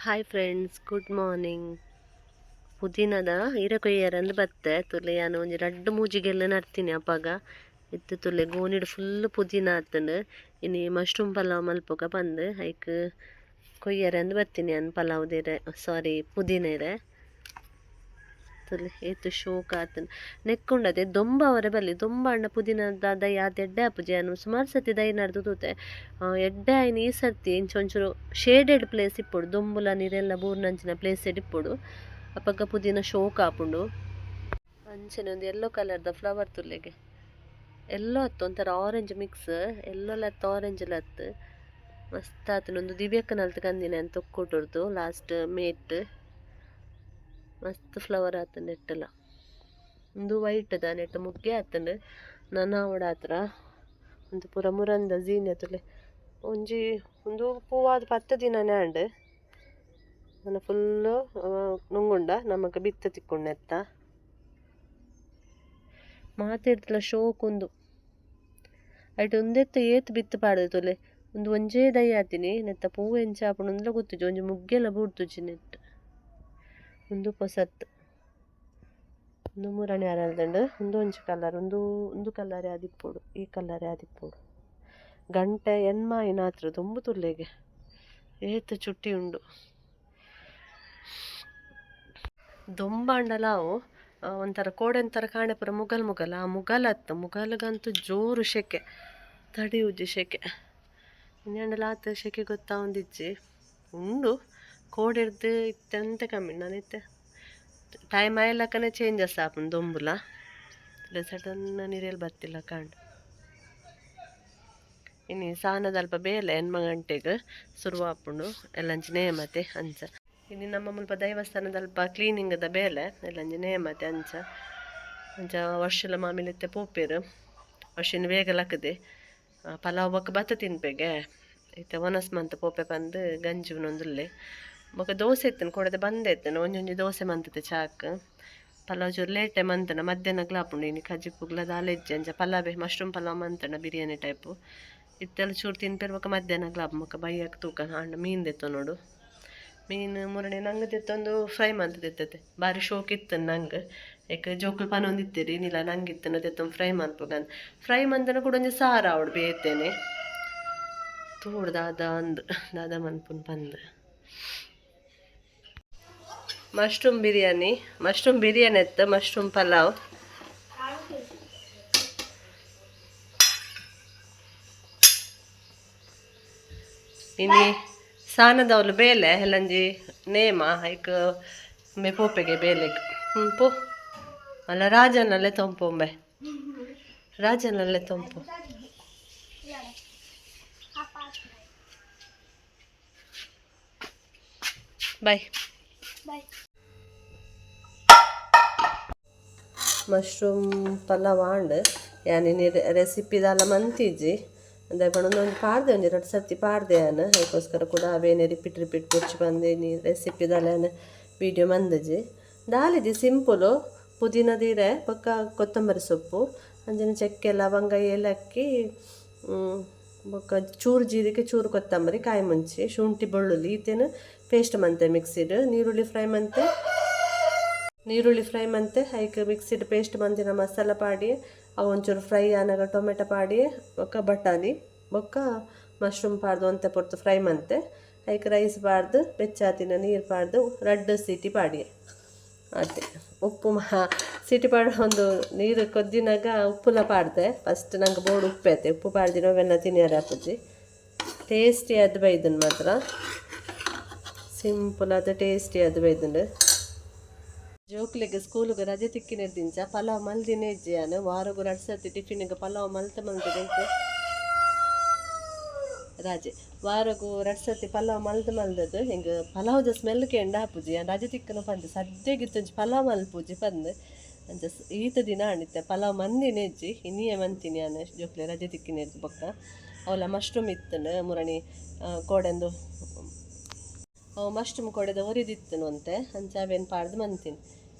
Hi friends, good morning. ಪುದೀನದ ಇರೆ ಕೊಯ್ಯರಂದು ಬತ್ತೆ. ತುಲೆ ಯಾನ್ ಒಂಜಿ ರಡ್ಡ್ ಮೂಜಿಗೆಲ್ಲ ನಡ್ತೀನಿ ಅಪಗ ಇತ್ತೆ ತುಲೆ ಗೋಣಿಡ್ ಫುಲ್ ಪುದೀನ ಆತುಂಡು. ಇನಿ ಮಶ್ರೂಮ್ ಪಲಾವ್ ಮಲ್ಪುಗ ಪಂದ್ ಐಕ್ ಕೊಯ್ಯರಂದು ಬತ್ತೀನಿ ಯಾನ್. ಪಲಾವ್ ದಿರೆ, ಸಾರಿ, ಪುದೀನ ಇರೆ. ತುಲೆ ಏತ್ ಶೋಕ್ ಆತುಂಡು. ನೆಕ್ಕುಂಡತೆ ದೊಂಬ ಅವರೆ ಬಲ್ಲಿ. ದೊಂಬ ಅಂಡ ಪುದೀನ ದೈ ಆತ್ ಎಡ್ಡೆ ಆಪುಜಿ. ಯಾನ್ ಸುಮಾರು ಸರ್ತಿ ದೈ ನಡ್ದು ತೂತೆ, ಎಡ್ಡೆ ಆಯಿನ ಈ ಸರ್ತಿ. ಇಂಚ ಒಂಚೂರು ಶೇಡೆಡ್ ಪ್ಲೇಸ್ ಇಪ್ಪೊಡು, ದೊಂಬುಲ ನೀರೆಲ್ಲ ಬೂರ್ನಂಚಿನ ಪ್ಲೇಸ್ ಇಪ್ಪೊಡು. ಅಪಗ ಪುದೀನ ಶೋಕ್ ಆಪುಂಡು. ಅಂಚನೆ ಒಂದು ಯೆಲ್ಲೋ ಕಲರ್ದ ಫ್ಲವರ್ ತುಲೆಗೆ. ಎಲ್ಲೋ ಅತ್ತು, ಒಂಥರ ಆರೆಂಜ್ ಮಿಕ್ಸ್, ಎಲ್ಲೋ ಲತ್ತು ಆರೆಂಜ್ ಲತ್ತು, ಮಸ್ತ್ ಆತುಂಡು. ಒಂದು ದಿವ್ಯಕ್ಕನಲ್ತ್ ಕಂದಿನ ತೊಕ್ಕುಟುರ್ದು ಲಾಸ್ಟ್ ಮೇಟ್. ಮಸ್ತ್ ಫ್ಲವರ್ ಆತುಂಡು ನೆಟ್ಟಲ. ಉಂದು ವೈಟ್ ದ ನೆಟ್ ಮುಗ್ಗೆ ಆತುಂಡು. ನನ ಆವಡ ಉಂದು ಪೂರ ಮುರಂದ ಜೀನ್ಯ ತುಲೆ. ಒಂಜಿ ಉಂದು ಪೂವಾದ್ 10 ದಿನನೇ ಆಂಡ್. ನನ ಫುಲ್ಲು ನುಂಗುಂಡ ನಮಕ್ ಬಿತ್ತ್ ತಿಕ್ಕುಂಡು ನೆತ್ತ. ಮಾತೆಡ್ದ್ಲ ಶೋಕ್ ಉಂದು. ಐಟ್ ಉಂದೆತ್ತ ಏತ್ ಬಿತ್ತ್ ಪಾಡ್ದ್ ತುಲೆ. ಉಂದು ಒಂಜೇ ದೈ ಆತಿನಿ. ನೆತ್ತ ಪೂ ಎಂಚ ಆಪುಂಡುಂದ್ಲ ಗೊತ್ತುಜಿ. ಒಂಜಿ ಮುಗ್ಗೆಲ ಬೂರ್ದುಜಿ ನೆಟ್. ಉಂದು ಪೊಸತ್. ಉಂದು ಮುರಣಿ ಅರಲ್ದುಂಡು. ಉಂದು ಒಂಜಿ ಕಲರ್. ಉಂದು ಉಂದು ಕಲರ್ ಆದಿಪ್ಪೊಡು, ಈ ಕಲರ್ ಆದಿಪ್ಪೊಡು. ಗಂಟೆ ಎನ್ಮ ಆಯಿನಾತ್ರ ದೊಂಬು ತುಲ್ಲೆಗೆ. ಏತ್ ಚುಟ್ಟಿ ಉಂಡು. ದೊಂಬಾಂಡಲ ಅವು ಒಂಥರ ಕೋಡೆಂತರ ಕಾಣೆ ಪೂರ ಮುಗಲ್ ಮುಗಲ್. ಆ ಮುಗಲ್ ಅತ್ತು, ಮುಗಲ್ಗಂತೂ ಜೋರು ಶೆಕೆ, ತಡಿಯುಜಿ ಶೆಕೆ. ಇನ್ಯಾಂಡಲ ಆತ್ ಶೆಕೆ ಗೊತ್ತಾವೊಂದಿಜ್ಜಿ. ಉಂಡು ಕೋಡೆರ್ದು ಇತ್ತೆ ಅಂತೆ ಕಮ್ಮಿ. ನಾನು ಇತ್ತೆ ಟೈಮ್ ಆಯ್ಲಕ್ಕನೆ ಚೇಂಜಸ್ ಆಪುಂಡು ದೊಂಬುಲ. ಸಡನ್ ನೀರೆಲ್ ಬತ್ತಿಲ್ಲ ಕಾಂಡ್. ಇನಿ ಸಾನದಲ್ಪ ಬೇಲೆ 8 ಗಂಟೆಗೆ ಶುರು ಆಪುಂಡು. ಎಲ್ಲಂಚಿ ನೇಮತೆ ಅಂಚ. ಇನಿ ನಮ್ಮ ಮುಲ್ಪ ದೈವಸ್ಥಾನದಲ್ಪ ಕ್ಲೀನಿಂಗ್ದ ಬೇಲೆ, ಎಲ್ಲಂಜಿ ನೇಮತೆ ಅಂಚ. ಅಂಚ ವರ್ಷಲ ಮಾಮಿಲಿತ್ತೆ ಪೋಪೆರ್. ವರ್ಷಿನ ಬೇಗ ಲಕ್ಕದೆ ಪಲಾವ್ ಬೊಕ್ಕ ಬತ್ತ ತಿನ್ಪೆಗೆ. ಇತ್ತೆ ಒನಸ್ ಮಂತ್ ಪೋಪೆ ಪಂದ್ ಗಂಜಿ ಉನೊಂದುಲ್ಲೆ. ಬೊಕ್ಕ ದೋಸೆ ಇತ್ತನ, ಕೊಡದೆ ಬಂದೆ ಇತ್ತನ. ಒಂಜೊಂಜಿ ದೋಸೆ ಮಂತತೆ ಚಾಕ್. ಪಲಾವ್ ಚೂರು ಲೇಟೆ ಮಂತನ, ಮಧ್ಯಾಹ್ನಗ್ಲ ಆಪುಂಡು. ಇನಿ ಕಜಿಪುಗ್ಲ ದಾಲ ಇಜ್ಜಿ, ಅಂಚ ಪಲಾವೆ ಮಶ್ರೂಮ್ ಪಲಾವ್ ಮಂತನ ಬಿರಿಯಾನಿ ಟೈಪು. ಇತ್ತೆಲ್ಲ ಚೂರು ತಿನ್ಪೆರ್, ಬೊಕ್ಕ ಮಧ್ಯಾಹ್ನಗ್ಲ ಆಪುಂಡು. ಬೊಕ್ಕ ಬಯ್ಯಕ್ ತೂಕ ಆಂಡ ಮೀನು ದೆತ್ತೊನೊಡು. ಮೀನು ಮುರಣಿ ನಂಗೆ ದೆತ್ತೊಂದು ಫ್ರೈ ಮಂತದಿತ್ತತೆ. ಬಾರಿ ಶೋಕ್ ಇತ್ತು ನಂಗೆ. ಏಕ ಜೋಕುಲು ಪನೊಂದಿತ್ತೆರ್, ಇನಿಲ ನಂಗೆ ಇತ್ತನ ದೆತ್ತೊಂದು ಫ್ರೈ ಮನ್ಪುಗಂದ್. ಫ್ರೈ ಮಂತನ ಕೂಡ ಒಂಜಿ ಸಾರು ಆವಡ್ ಬೇತೆನೆ. ತೋಡು ದಾದ ಅಂದ್ ದಾದ ಮನ್ಪುನ್ ಪಂದ್. ಮಶ್ರೂಮ್ ಬಿರಿಯಾನಿ, ಮಶ್ರೂಮ್ ಬಿರಿಯಾನಿ ಇತ್ತು, ಮಶ್ರೂಮ್ ಪಲಾವ್. ಇನಿ ಸಾನದವ್ಲು ಬೇಲೆ, ಎಲ್ಲಂಜಿ ನೇಮ ಐಕ್ ಮೆ ಪೋಪೆಗೆ ಬೇಲೆಗ್. ಪೋ ಅಲ್ಲ, ರಾಜನಲ್ಲೇ ತೊಂಪೊಂಬೆ, ರಾಜನಲ್ಲೇ ತೊಂಪು. ಬಾಯ್. ಮಶ್ರೂಮ್ ಪಲಾವ್ ಆಂಡ್. ಯಾನ್ ಇನಿ ರೆಸಿಪಿ ದಾಲ ಮಂತಿಜ್ಜಿ. ಅಂದೆ ಪಂಡ ಒಂದೊಂದು ಪಾಡ್ದೆ, ಒಂಜಿ ರಡ್ಡ್ ಸರ್ತಿ ಪಾಡ್ದೆ ಯಾನ್. ಅದಕ್ಕೋಸ್ಕರ ಕೂಡ ಅವೇನೆ ರಿಪೀಟ್ ರಿಪೀಟ್ ಬೊರ್ಚಿ ಪಂದ್ ಇನಿ ರೆಸಿಪಿ ದಾಲ ಯಾನ್ ವೀಡಿಯೋ ಮಂದಿಜಿ. ದಾಲಿಜಿ, ಸಿಂಪಲು. ಪುದೀನ ದೀರೆ ಬೊಕ್ಕ ಕೊತ್ತಂಬರಿ ಸೊಪ್ಪು, ಅಂಚನೆ ಚಕ್ಕೆ, ಲವಂಗ, ಏಲಕ್ಕಿ, ಬೊಕ್ಕ ಚೂರು ಜೀರಿಗೆ, ಚೂರು ಕೊತ್ತಂಬರಿ, ಕಾಯಿ ಮುಂಚಿ, ಶುಂಠಿ, ಬೆಳ್ಳುಳ್ಳಿ ಈತೇನು ಪೇಸ್ಟ್ ಮಂತೆ ಮಿಕ್ಸಿಡ್. ನೀರುಳ್ಳಿ ಫ್ರೈ ಮಂತೆ, ನೀರುಳ್ಳಿ ಫ್ರೈ ಮಂತೆ ಐಕ್ ಮಿಕ್ಸಿಡ್ ಪೇಸ್ಟ್ ಮಂತಿನ ಮಸಾಲ ಪಾಡಿ, ಅವು ಒಂಚೂರು ಫ್ರೈ ಆನಗ ಟೊಮೆಟೊ ಪಾಡಿ, ಬೊಕ್ಕ ಬಟಾಣಿ ಬೊಕ್ಕ ಮಶ್ರೂಮ್ ಪಾಡ್ದು ಒಂತೆ ಪೊರ್ತು ಫ್ರೈ ಮಂತೆ, ಐಕ್ ರೈಸ್ ಪಾಡ್ದು, ಬೆಚ್ಚಾತಿನ ನೀರು ಪಾಡ್ದು, ರಡ್ಡ್ ಸೀಟಿ ಪಾಡಿ ಅತೆ. ಉಪ್ಪು ಮಹಾ ಸೀಟಿ ಪಾಡ ಒಂದು ನೀರು ಕೊದ್ದಿನಾಗ ಉಪ್ಪುಲ ಪಾಡ್ದೆ ಫಸ್ಟ್. ನಂಗೆ ಬೋಡು ಉಪ್ಪು ಐತೆ. ಉಪ್ಪು ಪಾಡ್ದಿನ ಅವೆಲ್ಲ ತಿನ್ನಿಯರೆ ಆಪುಜಿ. ಟೇಸ್ಟಿ ಆದ್ ಬೈದುಂಡು ಮಾತ್ರ. ಸಿಂಪಲ್ ಆದ್ ಟೇಸ್ಟಿ ಆದ್ ಬೈದುಂಡು. ಜೋಕ್ಲೆಗ್ ಸ್ಕೂಲ್ಗ್ ರಜೆ ತಿಕ್ಕಿನೆದಿಂಚ ಪಲಾವ್ ಮಲ್ದಿನೇ ಇಜ್ಜಿ ಯಾನ್. ವಾರೊಗು ರಡ್ಡ್ ಸರ್ತಿ ಟಿಫಿನ್ಗ್ ಪಲಾವ್ ಮಲ್ತ್ ಮಲ್ತ್ ಎಂಕ್ ರಾಜೆ. ವಾರೊಗು ರಡ್ಡ್ ಸರ್ತಿ ಪಲಾವ್ ಮಲ್ತ್ ಮಲ್ದದು ಎಂಕ್ ಪಲಾವ್ದ ಸ್ಮೆಲ್ ಕೇಂಡ ಆಪುಜಿ. ಯಾನ್ ರಜೆ ತಿಕ್ಕುನ ಪಂದ್ ಸದ್ಯಗಿತ್ತೊಂಜಿ ಪಲಾವ್ ಮಲ್ಪುಜಿ ಪಂದ್. ಅಂಚ ಈತ ದಿನ ಆಂಡಿತ್ತೆ ಪಲಾವ್ ಮಂದಿನೇ ಇಜ್ಜಿ. ಇನಿಯೇ ಮಂತಿನಿ ಯಾನ್ ಜೋಕ್ಲೆ ರಜೆ ತಿಕ್ಕಿನೆರ್ದ್ ಬೊಕ್ಕ. ಅವಲ ಮಶ್ರೂಮ್ ಇತ್ತುಂಡು ಮುರಣಿ ಕೋಡೆಂದು. ಅವು ಮಶ್ರೂಮ್ ಕೋಡೆದ ಒರಿದಿತ್ತುಂಡು ಒಂತೆ, ಅಂಚ ಅವೇನು ಪಾಡ್ದು ಮಂತೀನಿ.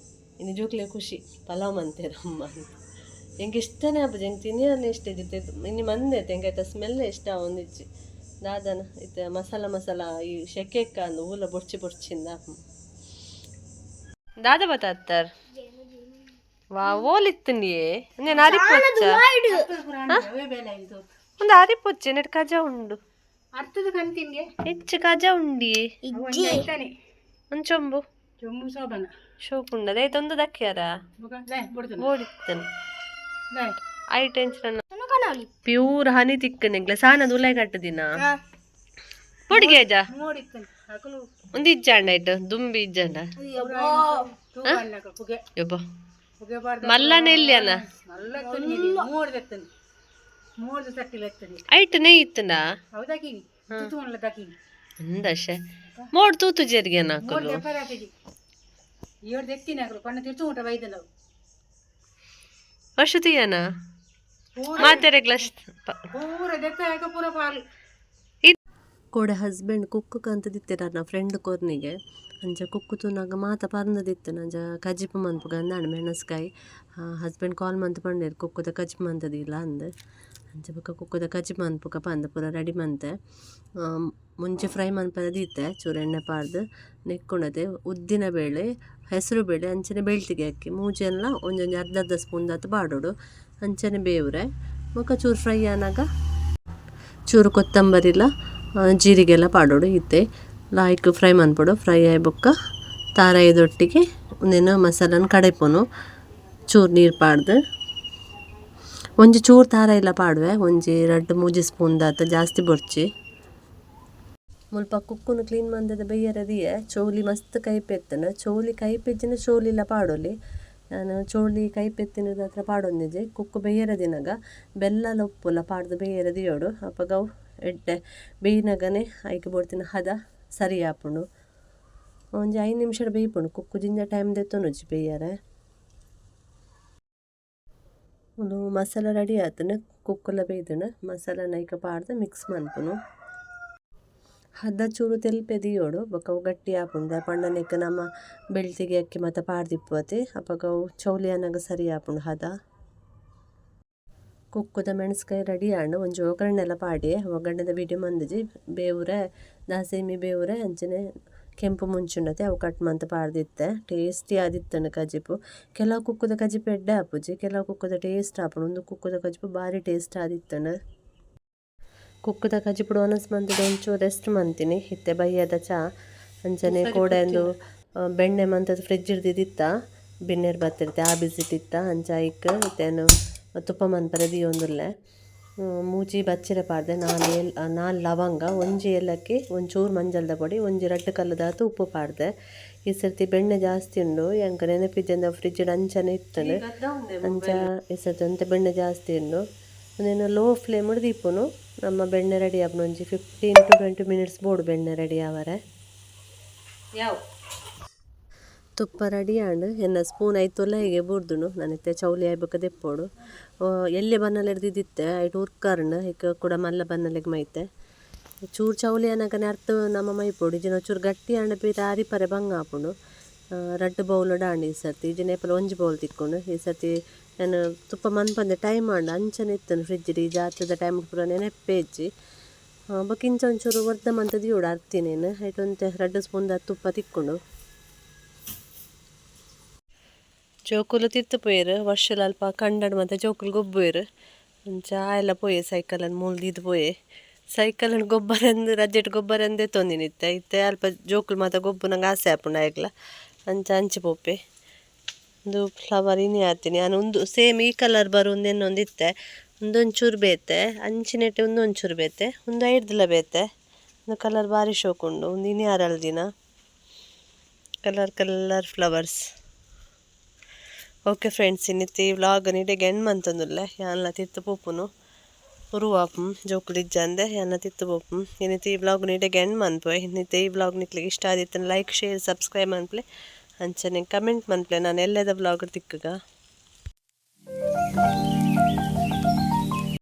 ಇನಿ ಜೋಕ್ಲೆ ಖುಷಿ, ಪಲಾವ್ ಮಂತೇರ್ ಅಮ್ಮ ಅಂತ. ಎಂಕ್ ಇಷ್ಟನೇ ಆಪುಜಿ, ಎಂಕ್ ತಿನಿಯರೆ ಇಷ್ಟ ಇಜ್ಜಿ. ಇನಿ ಮಂದೆತೆ, ಎಂಕ್ ಐತ ಸ್ಮೆಲ್ ಇಷ್ಟ ಆವೊಂದಿಜ್ಜಿ. ದಾದನ ಇತ್ತೆ ಮಸಾಲ ಮಸಾಲ ಈ ಶೆಕೆಕ್ಕ ಅಂದ್ ಊಲ ಬೊಡ್ಚಿ ಬೊಡ್ಚಿಂದ ದಾದ ಬತ್ತಾತ್ತರ್ ವಾ ಓಲಿತ್ತುಂಡಿಯೇ నేను ಅರಿಪೊಚ್ಚ. ಒಂದು ಅರಿಪೊಚ್ಚೆ ನೆಟ್ ಕಜ ಉಂಡು. ಅರ್ಥದ ಕಂತಿಂಗೆ. ಹೆಚ್ಚು ಕಜ ಉಂಡಿಯೇ. ಒಂದು ಚೊಂಬು. ಚೊಂಬು ಸೋಬನ. ಶೋಕ್ ಉಂಡದ ಐತೊಂದು ದಕ್ಕ್ಯಾರ. ಬೋಡಿತ್ತನು. I tension pure ಹನಿ ತಿಕ್ಕನೆಗ್ಲ ಸಾನದ ಉಲಾಯ್ ಕಟ್ಟದಿನ ಪೊಡಿಗೇಜ. ಒಂದು ಇಜ್ಜಾಂಡ ಆಯ್ತು ದುಂಬಿ ಇಜ್ಜಾಂಡ. ಯಬ್ಬ ಮಲ್ಲನೆ ಇಲ್ಯಾನ. ಐಟ್ ನೆಯ್ ಇತ್ತುಂಡ ಅಂದಶೆ ಮೋಡ್ ತೂತು ಜೇರಿಗೆ ನಾಕುಲು. ವರ್ಷ ತೀಯನ ಮಾತೆರೆಗ್ಲ. ಕೋಡೆ ಹಸ್ಬೆಂಡ್ ಕುಕ್ಕು ಕಂತದಿತ್ತೆರ್ ಅರ್ನ ಫ್ರೆಂಡ್ ಕೊರ್ನಿಗೆ. ಅಂಚ ಕುಕ್ಕು ತೂನಾಗ ಮಾತ ಪರ್ಂದದಿತ್ತುಂಡು. ಅಂಚ ಕಜಿಪು ಮನ್ಪುಗ ಅಂದಾಂಡ್ ಮೆಣಸ್ಕಾಯಿ. ಹಸ್ಬೆಂಡ್ ಕಾಲ್ ಮಂತ್ ಪಂಡೇರ್ ಕುಕ್ಕುದ ಕಜಿಪು ಮಂತದಿಲ್ಲ ಅಂದ್. ಅಂಚ ಬೊಕ ಕುಕ್ಕುದ ಕಜಿಪು ಮನ್ಪುಗ ಪಂದ್ ಪೂರ ರೆಡಿ ಮಂತೆ. ಮುಂಚೆ ಫ್ರೈ ಮನ್ಪರೆ ದೀತೆ ಚೂರು ಎಣ್ಣೆ ಪಾಡ್ದು ನೆಕ್ಕುಂಡತೆ ಉದ್ದಿನ ಬೇಳೆ, ಹೆಸರು ಬೇಳೆ ಅಂಚನೆ ಬೆಳ್ತಿಗೆ ಅಕ್ಕಿ ಮೂಜೆನ್ಲ ಒಂಜೊಂಜಿ ಅರ್ಧ ಅರ್ಧ ಸ್ಪೂನ್ ದಾತ್ ಪಾಡೊಡು. ಅಂಚನೆ ಬೇವುರೆ ಬೊಕ ಚೂರು ಫ್ರೈ ಆನಗ ಚೂರು ಕೊತ್ತಂಬರಿಲ ಜೀರಿಗೆಲ್ಲ ಪಾಡೊಡು. ಇತ್ತೆ ಲಾಯ್ಕ್ ಫ್ರೈ ಮನ್ಪೊಡು. ಫ್ರೈ ಆಯಿ ಬೊಕ್ಕ ತಾರಾಯಿದೊಟ್ಟಿಗೆ ಉಂದೆನ್ ಮಸಾಲನ್ ಕಡೆಪುನು ಚೂರು ನೀರು ಪಾಡ್ದು. ಒಂಜಿ ಚೂರು ತಾರಾಯಿಲ ಪಾಡುವೆ, ಒಂಜಿ ರಡ್ಡ್ ಮೂಜಿ ಸ್ಪೂನ್ ದಾತ್, ಜಾಸ್ತಿ ಬೊರ್ಚಿ. ಮುಲ್ಪ ಕುಕ್ಕುನು ಕ್ಲೀನ್ ಮಂತುದು ಬೆಯ್ಯರೆ ದೀಯೆ. ಚೋಲಿ ಮಸ್ತ್ ಕೈಪೆತ್ತುಂಡು. ಚೋಲಿ ಕೈಪೆಜ್ಜಿನ ಚೋಲಿಲ ಪಾಡೊಲಿ. ಯಾನ್ ಚೋಲಿ ಕೈಪೆತ್ತಿನದಾತ್ರ ಪಾಡೊಂದಿಜ್ಜಿ. ಕುಕ್ಕು ಬೆಯ್ಯರೆ ದಿನಗ ಬೆಲ್ಲಲ ಉಪ್ಪುಲ ಪಾಡ್ದು ಬೆಯ್ಯರೆ ದಿಯೋಡು. ಅಪಗ ಅವು ಎಡ್ಡೆ ಬೇಯ್ನಗನೆ ಐಕ್ ಬೋಡ್ತಿನ ಹದ ಸರಿ ಆಪುಂಡು. ಒಂಜಿ 5 ನಿಮಿಷಡ್ ಬೇಯ್ಪುಂಡು. ಕುಕ್ಕು ಜಿಂಜ ಟೈಮ್ ದೆತ್ತೊನುಜಿ ಬೇಯ್ಯರೆ. ಉಂದು ಮಸಾಲ ರೆಡಿ ಆತುಂಡು. ಕುಕ್ಕುಲ ಬೇಯ್ದುಂಡು. ಮಸಾಲ ಐಕ್ ಪಾಡ್ದು ಮಿಕ್ಸ್ ಮನ್ಪುನು. ಹದ ಚೂರು ತೆಲ್ಪೆ ದಿಯೋಡು, ಬೊಕ ಅವು ಗಟ್ಟಿ ಆಪುಂಡು. ದಾಯೆ ಪಂಡ ನೆಕ್ಕ್ ನಮ ಬೆಳ್ತಿಗೆ ಅಕ್ಕಿ ಮಾತ ಪಾಡ್ದಿಪ್ಪುವತೆ, ಅಪಗ ಅವು ಚೌಲಿ ಆನಗ ಸರಿ ಆಪುಂಡು ಹದ. ಕುಕ್ಕುದ ಮೆಣಸ್ಕಾಯಿ ರೆಡಿ ಆಂಡ್. ಒಂಜಿ ಒಗ್ಗರಣೆಲ ಪಾಡಿಯೆ. ಒಗ್ಗರಣೆದ ವೀಡಿಯೋ ಮಂದಿಜಿ. ಬೇವುರೆ ದಾಸೆಮಿ ಬೇವುರೆ ಅಂಚನೆ ಕೆಂಪು ಮುಂಚುಂಡತೆ ಅವು ಕಟ್ ಮಂತ್ ಪಾಡ್ದಿತ್ತೆ. ಟೇಸ್ಟಿ ಆದಿತ್ತುಂಡು ಕಜಿಪು. ಕೆಲವು ಕುಕ್ಕುದ ಕಜಿಪು ಎಡ್ಡೆ ಆಪುಜಿ, ಕೆಲವು ಕುಕ್ಕುದ ಟೇಸ್ಟ್ ಆಪುಂಡು. ಉಂದು ಕುಕ್ಕುದ ಕಜಿಪು ಬಾರಿ ಟೇಸ್ಟ್ ಆದಿತ್ತುಂಡು. ಕುಕ್ಕುದ ಕಜಿಪುಡು ಒನಸ್ ಮಂತುದು ಒಂಚೂರು ರೆಸ್ಟ್ ಮಂತಿನಿ. ಇತ್ತೆ ಬಯ್ಯದ ಚಾ. ಅಂಚನೆ ಕೋಡೆ ಉಂದು ಬೆಣ್ಣೆ ಮಂತುದು ಫ್ರಿಜ್ ದಿತ್ತ ಬಿನ್ನೆರ್ ಬತ್ತಿರ್ತೆ ಆ ಬಿಸಿಟಿತ್ತ. ಅಂಚ ಐಕ್ ಇತ್ತೆ ತುಪ್ಪ ಮನ್ಪರೆ ದೀಯೊಂದುಲ್ಲೆ. ಮೂಜಿ ಬಚ್ಚಿರೆ ಪಾಡ್ದೆ, ನಾಲ್ ಏಲ್ ನಾಲ್ ಲವಂಗ, ಒಂಜಿ ಏಲಕ್ಕಿ, ಒಂಚೂರು ಮಂಜಲ್ದ ಪೊಡಿ, ಒಂಜಿ ರಡ್ಡ್ ಕಲ್ಲುದಾತ್ ಉಪ್ಪು ಪಾಡ್ದೆ. ಈ ಸರ್ತಿ ಬೆಣ್ಣೆ ಜಾಸ್ತಿ ಉಂಡು. ಎಂಕ್ ನೆನಪಿಜ್ಜಂದೆ ಫ್ರಿಜ್ ಅಂಚನೆ ಇತ್ತುಂಡು. ಅಂಚ ಈ ಸರ್ತಿ ಒಂತೆ ಬೆಣ್ಣೆ ಜಾಸ್ತಿ ಉಂಡು. ಉಂದೆನ್ ಲೋ ಫ್ಲೇಮ್ ದೀಪುನು. ನಮ್ಮ ಬೆಣ್ಣೆ ರೆಡಿ ಆಪುಂಡು. ಒಂಜಿ 15 ಟು 20 ಮಿನಿಟ್ಸ್ ಬೋಡು ಬೆಣ್ಣೆ ರೆಡಿ ಆವರೆ. ತುಪ್ಪ ರೆಡಿ ಆಂಡ್. ಎನ್ನ ಸ್ಪೂನ್ ಐತೊಲ ಹೀಗೆ ಬೂರ್ದುಂಡು. ನಾನಿತ್ತೆ ಚೌಲಿ ಆಯ್ ಬೊಕ ದೆಪ್ಪೊಡು. ಎಲ್ಯ ಬನ್ನಲೆಡ್ ದಿದಿತ್ತೆ ಐಟ್ ಉರ್ಕರ್ಂಡ್ ಇಕ್ ಕುಡ ಮಲ್ಲ ಬನ್ನಲೆಗ್ ಮೈತೆ. ಚೂರು ಚೌಲಿ ಆನಗನೆ ಅರ್ಥ ನಮ ಮೈಪೊಡು. ಇಜ್ಜಿಂಡ ಚೂರು ಗಟ್ಟಿ ಆಂಡ ಪಿರ ಅರಿಪರೆ ಬಂಗ ಆಪುಂಡು. ರಡ್ಡ್ ಬೌಲುಡು ಆಂಡ್ ಈ ಸರ್ತಿ. ಇಜ್ಜಿಂಡ ಏಪಲ ಒಂಜಿ ಬೌಲ್ ತಿಕ್ಕುಂಡು. ಈ ಸರ್ತಿ ಯಾನ್ ತುಪ್ಪ ಮನ್ಪಂದೆ ಟೈಮ್ ಆಂಡ್. ಅಂಚನೆ ಇತ್ತುಂಡು ಫ್ರಿಜ್ ಈ ಜಾತ್ರೆದ ಟೈಮ್ ಪೂರ ನೆನಪೇ ಇಜ್ಜಿ. ಬೊಕ ಇಂಚ ಒಂಚೂರು ಒರ್ದ ಮಂತ್ ದೀವೊಡು ಅರ್ತಿನೇನ್. ಐಟ್ ಒಂತೆ ರಡ್ಡ್ ಸ್ಪೂನ್ ದಾತ್ ತುಪ್ಪ ತಿಕ್ಕುಂಡು. ಜೋಕುಲು ತಿರ್ತ್ ಪೋಯೆರ್. ವರ್ಷಲ ಅಲ್ಪ ಕಂಡಡ್ ಮಾತ ಜೋಕುಲು ಗೊಬ್ಬುವೆರ್. ಅಂಚ ಆಯೆಲ ಪೋಯೆ ಸೈಕಲನ್ ಮೂಲು ದೀದ್ ಪೋಯೆ. ಸೈಕಲನ್ ಗೊಬ್ಬರಂದ್ ರಜೆಟ್ ಗೊಬ್ಬರಂದೇ ತೊಂದಿನಿತ್ತೆ. ಇತ್ತೆ ಅಲ್ಪ ಜೋಕುಲು ಮಾತ ಗೊಬ್ಬುನಗ ಆಸೆ ಆಪುಂಡು ಆಯೆಗ್ಲ. ಅಂಚ ಅಂಚಿ ಪೋಪೆ. ಉಂದು ಫ್ಲವರ್ ಇನಿ ಆತಿನಿ. ಯಾನ್ ಉಂದು ಸೇಮ್ ಈ ಕಲರ್ ಬರುಂದು ಎನ್ನೊಂದಿತ್ತೆ. ಉಂದೊಂಚೂರು ಬೇತೆ, ಅಂಚಿನೆಟ್ ಉಂದೊಂಚೂರು ಬೇತೆ, ಉಂದು ಐಡ್ದಲ ಬೇತೆ. ಉಂದು ಕಲರ್ ಬಾರಿ ಶೋಕುಂಡು. ಉಂದು ಇನಿ ಅರಳ್ದಿನ colour colour flowers. Okay friends, ಇನ್ನಿತ್ತೆ ಈ ವ್ಲಾಗ್ ನಿಡೆಗೆ ಎಂಡ್ ಮಂತೊಂದುಲ್ಲೆ. ಯಾನ್ಲ ತಿರ್ತ್ ಪೋಪುನು ಉರುವಾಪು ಜೋಕುಲು ಇಜ್ಜಂದೆ ಯಾನ್ಲ ತಿರ್ತ್ ಪೋಪು. ಇನ್ನಿತ್ತೆ ಈ ವ್ಲಾಗ್ ನಿಡೆಗೆ ಎಂಡ್ ಮನ್ಪುವೆ. ಇನ್ನಿತ್ತೆ ಈ ವ್ಲಾಗ್ ನಿಕ್ಲೆಗ್ ಇಷ್ಟ ಆದಿತ್ತುಂಡ ಲೈಕ್ ಶೇರ್ ಸಬ್ಸ್ಕ್ರೈಬ್ ಮನ್ಪುಲೆ. ಅಂಚನೆ ಕಮೆಂಟ್ ಮನ್ಪುಲೆ. ನಾನು ಎಲ್ಲೆದ ವ್ಲಾಗ್ ತಿಕ್ಕುಗ.